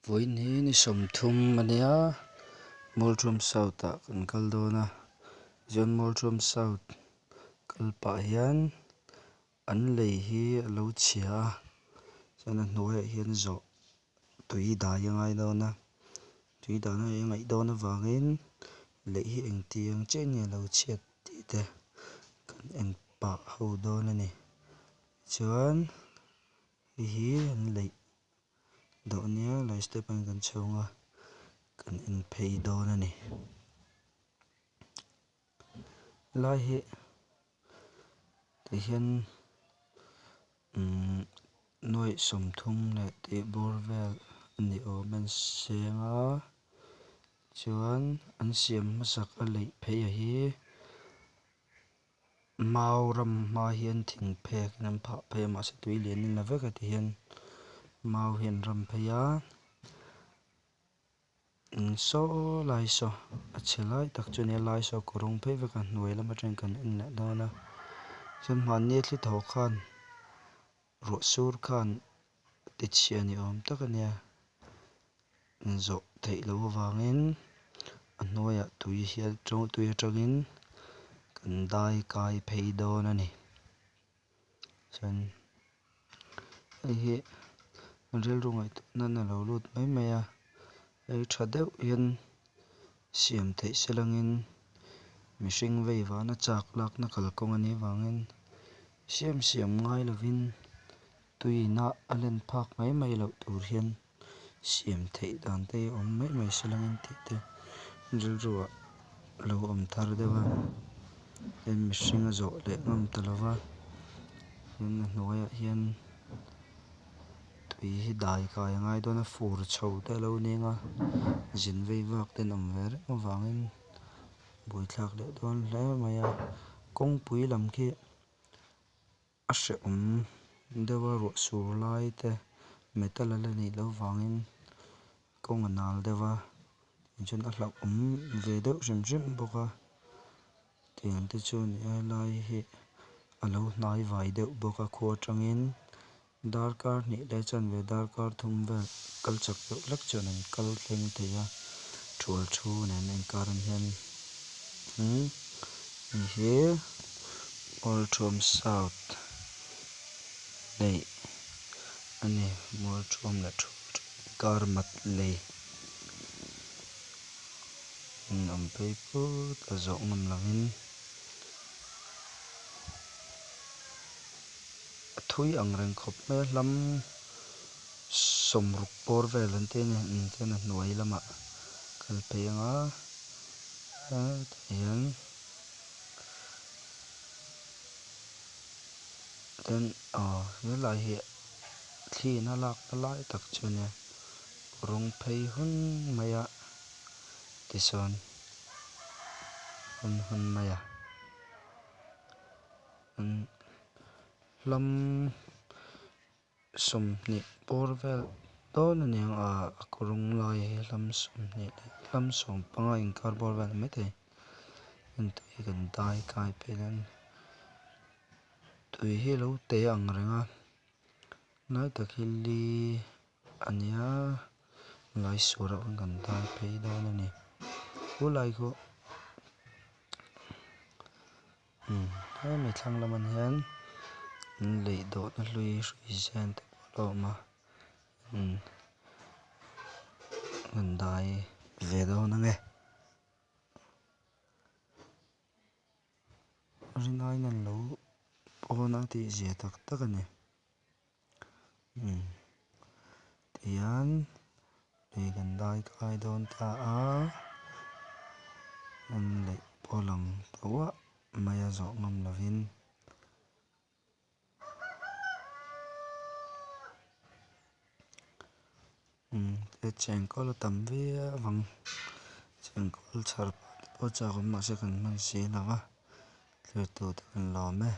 Vawiin hi ni 30 a nia Mualṭhuam South ah kan kal dawn a chuan Mualṭhuam South kal pah hian an lei hi a lo chhia a chuan a hnuaiah hian zawh tui dai a ngai dawn a tui dan a ngaih dawn avangin lei hi engtiang chiah in nge a lo chhiat tih te kan en pah ho dawn a ni chuan hei hi an leih. Dawh nia lai step ah hian kan chho ang a kan en phei dawn a ni helai hi tihian umm nuaih 30 leh tih bawr vel a ni awm a an seng a chuan an siam hmasak a leih phei a hi. Mau ram hma hian thing phek in an phah phei a mahse tui lian in la vek a ti hian mau hi an ram phei a saw lai saw a chhe lai tak chu a nia lai saw kawr rawng phei vek a hnuai lam atangin kan en leh dawn a chuan mahni a thli thaw khan ruah sur khan ti chhia ni awm tak a nia zawh theih loh avangin a hnuaiah tui hian tui atangin kan dai kai phei dawn a ni chuan hei hi rilru ngaihtuah nan a lo lut mai mai a hei tha deuh hian siam theih se langin mihring vei vana chak lakna kalkawng a nih avangin siam siam ngai lovin tuiin a a len phak mai mai loh tur hian siam theih dan te hi awm mai mai se langin tih te rilru ah lo awm thar deuh a tin mihring a zawh leh ngam ta lo va tin a hnuaiah hian tui hi dai kai a ngai dawn a fur chho te a lo ning a zin vei vak te an awm ve reng avangin buaithlak leh dawn hle mai a kawngpui lam khi. A hrehawm deuh a ruah sur lai te metal a la nih loh vangin kawng a nal deuh a tichuan a hlauhawm ve deuh hrim hrim bawk a tiang te chu a ni a helai hi a lo hnai vai deuh bawk a khua atangin darkar hnih leh chanve darkar thum vel kal chak deuh hlek chuan an kal thleng thei a thual thu nen a inkar ang hian umm hei hi Mualṭhuam South neih a ni Mualṭhuam leh inkar mat lei in awm phei phut a zawh ngam lovin. A thui ang reng khawp mai a hlam 60 bawr vel an ti a ni chuan a hnuai lamah kal phei ang a hetah hian tin aw helai hi thli in a lakna lai tak chu a nia rawng phei hun mai a tisawn hun hun mai a. Hlam 20 bawr vel dawn a niang a a kawrawng lai hi hlam 20 leh hlam 15 inkar bawr vel a ni maithei heng te hi kan dai kai phei hian tui hi a lo te ang reng a lai tak hi li a nia lai suarah khan kan dai phei dawn a ni chu lai khu. Hemi thlang lamah hian in leih dawhna hlui hrui zen te pawh a lo awm a an dai ve dawn ang e rinaiin an lo pawn a tih zia tak tak a ni. Tihian lui kan dai kai dawn ta a an leih pawh lang ta uah mai a zawh ngam lovin. Chengkawl a tam viau ang chengkawl chhar pah te pawh chak awm mahse kan hman si lo va thlir tute kan lawm e.